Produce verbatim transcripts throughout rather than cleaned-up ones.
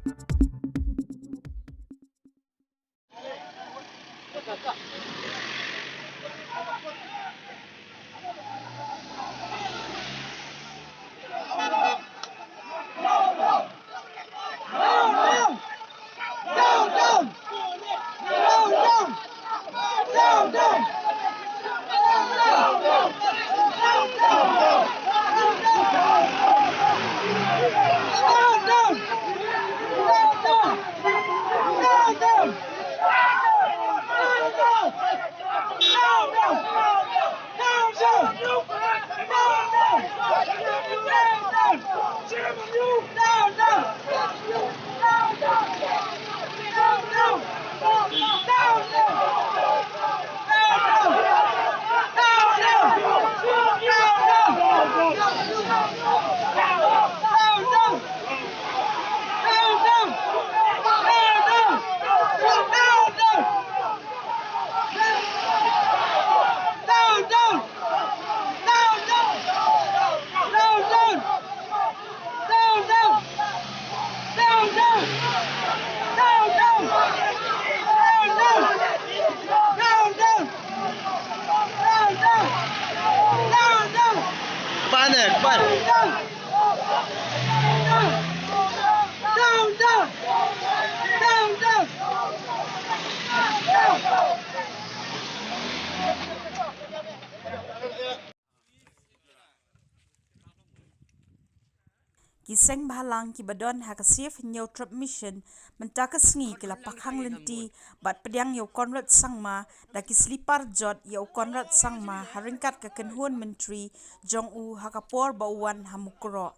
Panic, panic. Ki seng bhalang kiba don ha ka Save Hynñiewtrep Mission mynta ka sngi ki la pakhang lynti bad pdiang ïa u Conrad Sangma da ki slipar jot ïa u Conrad Sangma ha ryngkat ka kynhun myntri jong u ha ka por ba u wan ha Mukroh.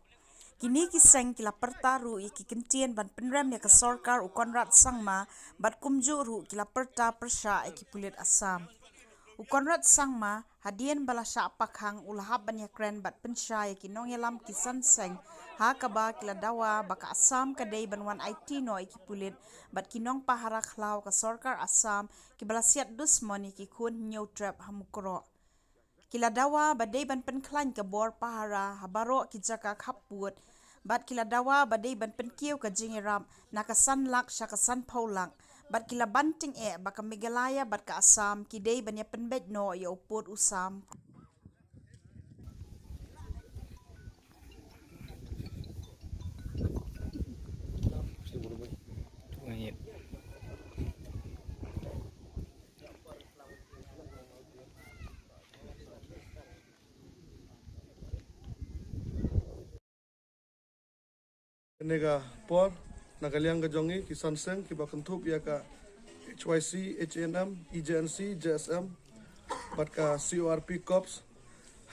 Kine ki seng ki la pyrta ruh ïa ki kyntien ban pynrem ïa ka sorkar u Conrad Sangma bad kumjuh ruh ki la pyrta pyrshah ïa ki pulit Assam. U Conrad Sangma hadien ba la shah pakhang u la hap ban ïakren bad pynshai ïa ki nongïalam ki san seng ha kaba ki la dawa ba ka Assam ka dei ban wan aiti noh ïa ki pulit bad ki nongpahara khlaw ka sorkar Assam kiba la siat dusmon ïa ki khun Hynñiewtrep ha Mukroh. Ki la dawa ba dei ban pynkhlaiñ ka bor pahara ha baroh ki jaka khappud bad ki la dawa ba dei ban pynkiew ka jingïarap na ka san lak sha ka sanphew lak bad ki la ban tyngeh ba ka Meghalaya bad ka Assam ki dei ban ïa pynbeit noh ïa u pud u sam. Kane ka por na ka liang ka jong ngi ki san seng kiba kynthup ïa ka H Y C, H A N M, E J N C, J S M bad ka C O R P Corps.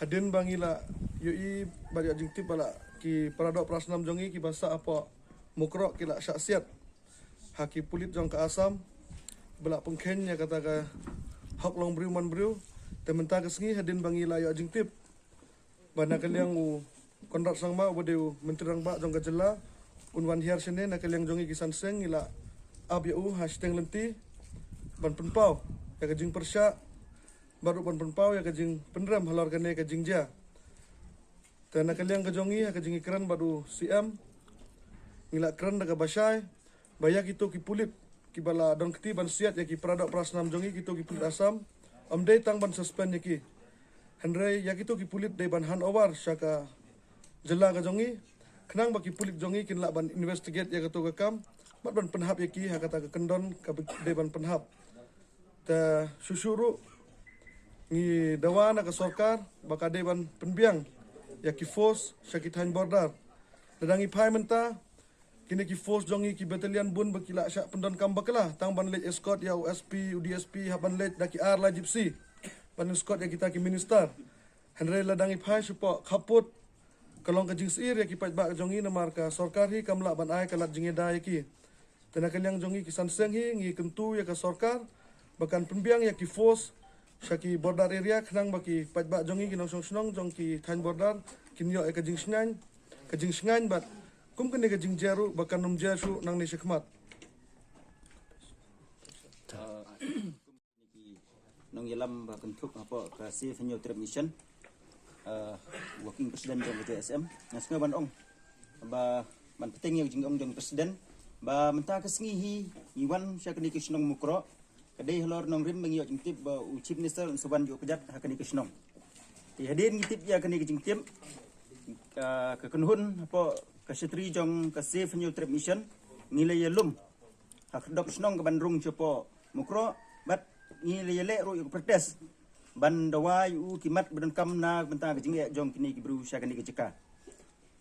Hadien ba ngi la ïohi bad ïoh jingtip ba la ki para doh para snam jong ngi kiba sah hapoh Mukroh ki la shah siat ha ki pulit jong ka Assam ba la pynkheiñ ïa kata ka hok long briew man briew. Te mynta ka sngi hadien ba ngi la ïoh jingtip ba na ka liang u Conrad Sangma uba dei u Myntri Rangbah jong ka jylla un wan hiar shane, na ka liang jong ngi ki san seng ngi la ap ïa u ha shiteng lynti ban pynpaw ïa ka jingpyrshah bad ruh ban pynpaw ïa ka jingpynrem halor kane ka jingjia. Te na ka liang ka jong ngi ha ka jingïakren bad u C M ngi la kren da kaba shai ba ïa kito ki pulit kiba la don kti ban siat ïa ki para doh para snam jong ngi, kito ki pulit Assam, ym dei tang ban suspend ïa ki. Hynrei ïa kito ki pulit dei ban hand over sha ka jylla ka jong ngi khnang ba ki pulit jong ngi kin lah ban investigate ïa kato ka kam bad ban pynhap ïa ki ha kata ka kyndon kaba dei ban pynhap. Te shuh shuh ruh ngi dawa na ka sorkar ba ka dei ban pynbiang ïa ki force sha ki thaiñ border. Lada ngi phai mynta kine ki force jong ngi, ki battalion bun ba ki la shah pyndonkam bakla tang ban leit escort ïa u S P, u D S P, hap ban leit da ki ar lai gypsy ban escort ïa kita ki minister. Hynrei lada ngi phai shapoh khappud ka long ka jingsyier ïa ki paidbah jong ngi namar ka sorkar hi kam lah ban ai ka lad jingïada ïa ki. Te na ka liang jong ngi ki san seng hi ngi kyntu ïa ka sorkar ba kan pynbiang ïa ki force sha ki border area khnang ba ki paidbah jong ngi, ki nongshong shnong jong ki thaiñ border kin ïoh ïa ka jingshngaiñ, ka jingshngaiñ bad kum kane ka jingjia ruh ba kan ym jia shuh nangne shakhmat. Nongïalam ba kynthup hapoh ka Save Hynñiewtrep Mission, uh, working president jong ka J S M. Nga sngew ban ong ba ban pynthikna ïa ka jingong jong president Ba mynta ka sngi hi ngi wan sha kane ka shnong Mukroh, ka dei halor nongrim ba ngi ïoh jingtip ba u Chief Minister un sa wan ïuh kjat ha kane ka shnong. Te hadien ngi tip ïa kane ka jingtip, ah, ka kynhun hapoh ka shatri jong ka Save Hynñiewtrep Mission ngi la ïalum ha ka dok shnong ka ban rung shapoh Mukroh, bad ngi la ïaleh ruh ïa ka protest ban dawa ïa u ki mat ba donkam na ka bynta ka jingeh jong kine ki briew sha kane ka jaka.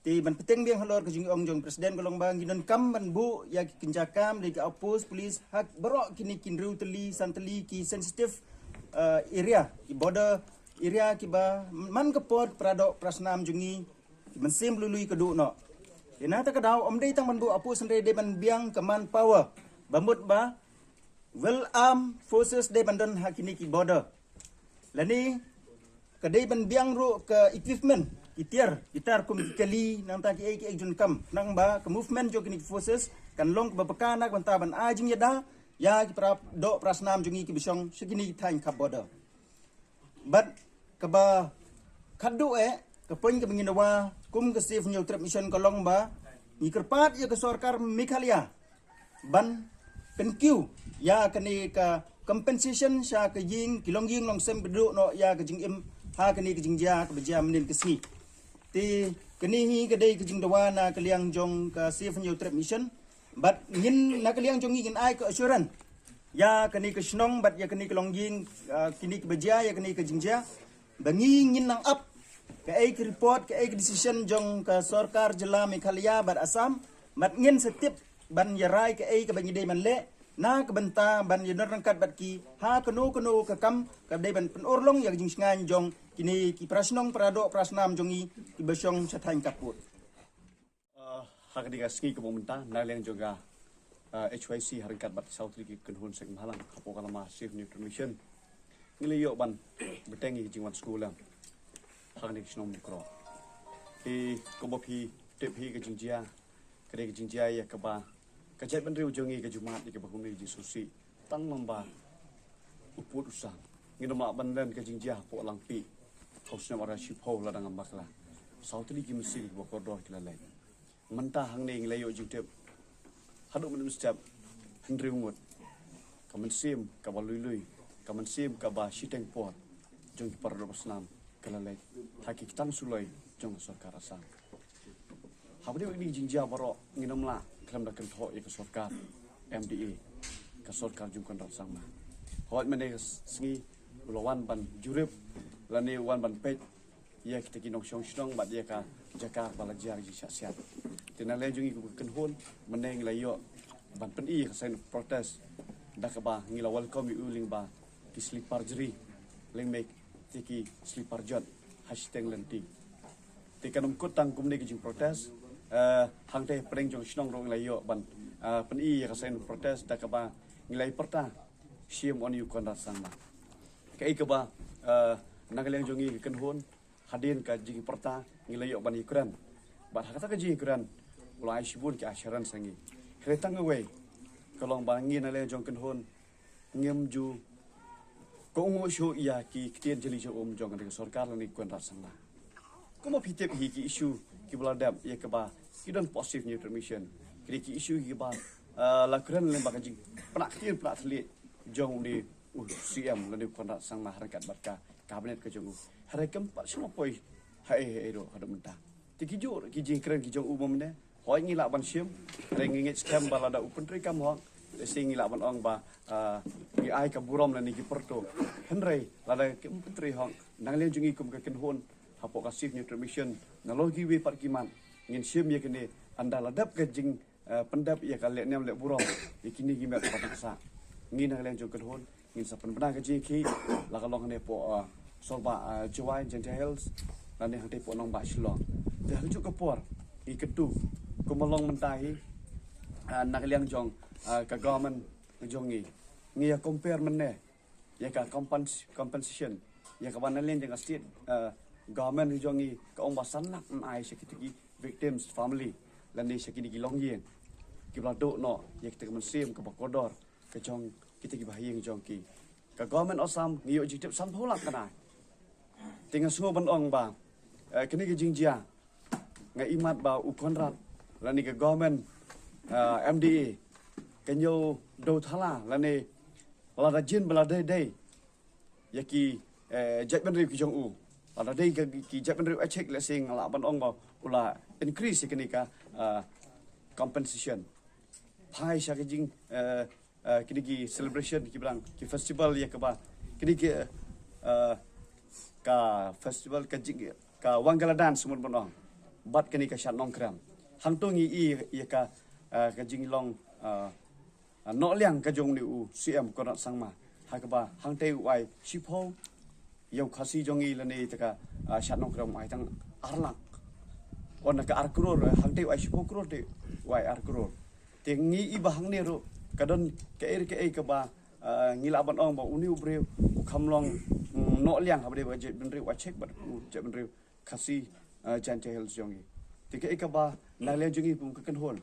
Te ban pynbteng biang halor ka jingong jong President ka long ba ngi donkam ban buh ïa ki kynja kam lane ki outpost police ha baroh kine ki hynriew tylli san tylli ki sensitive, eh, area, ki border area kiba man ka por para doh para snam jong ngi ki mynsiem lui lui ka duh noh. Te na kata ka daw ym dei tang ban buh outpost, hynrei dei ban biang ka manpower ba mut ba well armed forces dei ban don ha kine ki border. Lane ka dei ban biang ruh ka equipment, ki tiar, ki tar kum ki kali, nangta kiei kiei jong kam, khnang ba ka movement jong kine ki forces kan long kaba paka na ka bynta ban ai jingïada ïa ki para doh para snam jong ngi kiba shong sha kine ki thaiñ khap border. Bad kaba khatduh eh, ka point kaba ngin dawa kum ka Save Hynñiewtrep Mission ka long ba ngi kyrpad ïa ka sorkar Meghalaya ban pynkiew ïa kane ka compensation sha ka ïing, ki longïing longsem ba duh noh ïa ka jingim ha kane ka jingjia kaba jia mynnin ka sngi. Te kane hi ka dei ka jingdawa na ka liang jong ka Save Hynñiewtrep Mission. Bad ngin na ka liang jong ngi ngin ai ka assurance ïa kane ka shnong bad ïa kane ka longïing, ah, kine kiba jia ïa kane ka jingjia, ba ngi ngin nang ap kaei ka report, kaei ka decision jong ka sorkar jylla Meghalaya bad Assam, bad ngin sa tip ban ïarai kaei kaba ngi dei ban leh na ka bynta ban ïanor ryngkat bad ki ha kano kano ka kam ka dei ban pynurlong ïa ka jingshngaiñ jong kine ki para shnong para doh para snam jong ngi kiba shong sha thaiñ khappud. Ah, ha kane ka sngi kaba mynta na liang jong ka, ah, H Y C ha ryngkat bad saw tylli ki kynhun seng bhalang hapoh ka lama Save Hynñiewtrep Mission, ngi la ïoh ban bteng ïa ka jingwan sngewlem ha kane ka shnong Mukroh. Te kumba phi tip hi ka jingjia ka dei ka jingjia ïa kaba ka jaitbynriew jong ngi ka jummat ïa kaba kumne ka jingsngewsih tang lyngba u pud u sang. Ngin ym lah ban len ka jingjia hapoh Langpih ha u snem ar hajar shiphew lada ngam bakla. Saw tylli ki mynsiem kiba kordor ki la leit. Mynta hangne ngi la ïoh jingtip haduh mynstep hynriew ngut. Ka mynsiem kaba lui lui, ka mynsiem kaba shiteng por jong ki para doh para snam ka la leit ha ki ktang suloi jong ka sorkar Assam. Haba ïoh ïa kine ki jingjia baroh ngin ym lah khlem da kynthoh ïa ka sorkar M D A, ka sorkar jong u Conrad Sangma. Hooid mynne ka sngi u la wan ban jurip lane u wan ban peit ïa kita ki nongshong shnong bad ïa ka jaka ba la jia ka jingshah siat. Te na liang jong ngi kum ka kynhun mynne ngi la ïoh ban pyni ïa ka sign of protest da kaba ngi la welcome ïa u lyngba ki slipper jri, lyngba kita ki slipper jot ha shiteng lynti. Te kan ym kut tang kumne ka jingprotest, eh, hangtei hapdeng jong shnong ruh ngi la ïoh ban, eh, pyni ïa ka sign of protest da kaba ngi la ïa pyrta shim on ïa u Conrad Sangma. Kaei kaba, eh, na ka liang jong ngi ka kynhun hadien ka jingpyrta ngi la ïoh ban ïakren. Bad ha kata ka jingïakren u la ai shibun ki assurance ha ngi. Hynrei tang kawei ka long ba ngi na liang jong ka kynhun ngim ju kohnguh shuh ïa ki ktien jylliew jong um jong ka sorkar lane u Conrad Sangma. Kumba phi tip hi ki issue kiba la dep ïa kaba ki don positive new information. Ki dei ki issue kiba, ah, la kren lyngba ka jingpynah ktien pynah thylliej jong une u C M lane u Conrad Sangma ha ryngkat bad ka cabinet ka jong u. Hynrei kam pat shym la poi haei haei ruh haduh mynta. Te ki juh ki jingkren ki jong u mynne, hooid ngi lah ban shim, hynrei ngi ngeit skhem ba lada u pyntreikam hok, lehse ngi lah ban ong ba, ah, ngi ai ka burom lane ki pyrto. Hynrei lada kim pyntrei hok, na liang jong ngi kum ka kynhun hapoh ka Save Hynñiewtrep Mission, nalor kiwei pat ki mat, ngin shim ïa kine ynda la dep ka jing, eh, pyndep ïa ka lehniam lehburom ïa kine ki met ba tang sah. Ngi na liang jong ka kynhun ngin sa pynbna ka jingïakhih, la ka long hangne hapoh, eh, Sorbah, eh, Jowai, Jaintia Hills, lane hangtei hapoh nongbah Shillong. Te ha kajuh ka por ngi kyntu kumba long mynta hi, eh, na ka liang jong, eh, ka government jong ngi, ngi ïa compare mynne ïa ka compens-, compensation ïa kaba na liang jong ka state, eh, government jong ngi ka ong ba san lak yn ai sha kita ki victims family lane sha kine ki longïing kiba la duh noh ïa kita ki mynsiem kaba kordor ka jong kita kiba ha ïing jong ki. Ka government Assam ngi ïoh jingtip sanphew lak kan ai. Te nga sngew ban ong ba, eh, kane ka jingjia nga imat ba u Conrad lane ka government uh, M D A, ka ñiew dewthala lane lada jin ba la dei dei ïa ki, eh, jaitbynriew ki jong u. Lada dei ka ki jaitbynriew Achik, lehse nga lah ban ong ba u la increase ïa kane ka, uh, compensation. Phai sha ka jing, eh, eh, kine ki celebration ki ba dang, ki festival ïa kaba kine ki, eh, ka festival ka jing, ka Wangala dance mut ban ong. Bad kane ka Shad Nongkrem. Hangto ngi i ïa ka, eh, ka jinglong, eh, eh, noh liang ka jong une u C M Conrad Sangma. Ha kaba hangtei u ai shiphew ïa u Khasi jong ngi lane ïa ka, ah, Shad Nongkrem u ai tang ar lak. Wan na ka ar klur, eh, hangtei u ai shiphew klur te u ai ar klur. Te ngi i ba hangne ruh ka don kaei kaei kaba, ah, ngi lah ban ong ba une u briew u kham long, mm, noh liang haba dei ba ka jaitbynriew Achik bad u jaitbynriew Khasi, ah, Jaintia Hills jong ngi. Te kaei kaba na liang jong ngi kum ka kynhun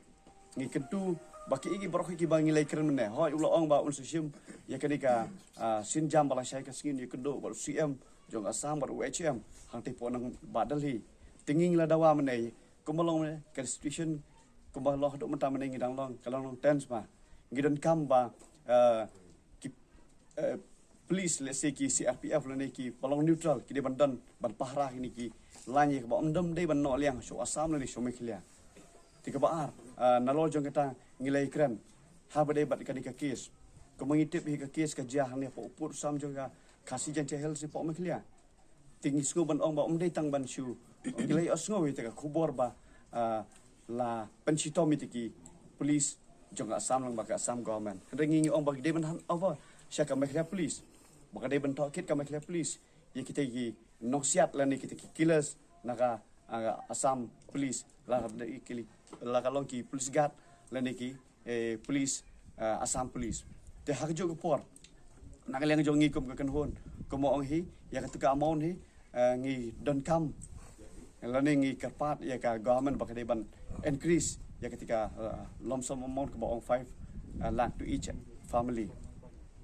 ngi kyntu ba ki, ki baroh kiba ngi la ïakren mynne, hooid u la ong ba un sa shim ïa kane ka, ah, sienjam ba la shai ka sngi, ïakynduh bad u C M jong Assam bad u H M hangtei hapoh nongbah Delhi. Te ngi la dawa mynne kumba long mynne ka situation, kumba long haduh mynta mynne ngi dang long, ka long long tense ma. Ngi donkam ba, ah, ki, eh, police, lehse ki C R P F lane kiba long neutral, ki dei ban don ban pahara kine ki line ïa kaba ym dei ban noh liang sha Assam lane sha Meghalaya. Te kaba ar, ah, nalor jong kata ngi la ïakren haba dei bad kane ka case. Kumba ngi tip hi ka case ka jia hangne hapoh u pud u sam jong ka Khasi Jaintia Hills hapoh Meghalaya. Te ngi sngew ban ong ba ym dei tang ban shu, ngi la ïohsngew ïa ka khubor ba, ah, la pynshitom ïa ki police jong ka Assam lang bad ka Assam government. Hynrei ngi, ngi ong ba ki dei ban hand over sha ka Meghalaya police, ba ka dei ban tohkit ka Meghalaya police ïa kita ki nongsiat lane kita ki killers na ka, ah, Assam police, la ka dei ki, la ka long ki police guard lane ki, eh, police, eh, Assam police. Te ha kajuh ka por na ka liang jong ngi kum ka kynhun, kumba ong hi, ïa katu ka amount hi, eh, ngi donkam lane ngi kyrpad ïa ka government ba ka dei ban increase ïa katu ka, eh, lump sum amount kaba ong five, eh, lakh to each family.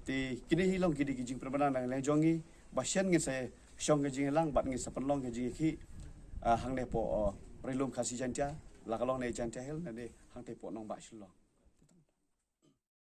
Te kine hi long ki dei ki jingpynbna na ka liang jong ngi, ba shen ngin sa shong ka jingïalang bad ngin sa pynlong ka jingïakhih, eh, hangne hapoh, eh, Ri Lum Khasi Jaintia, la ka long ne Jaintia Hills ne hangtei hapoh nongbah Shillong.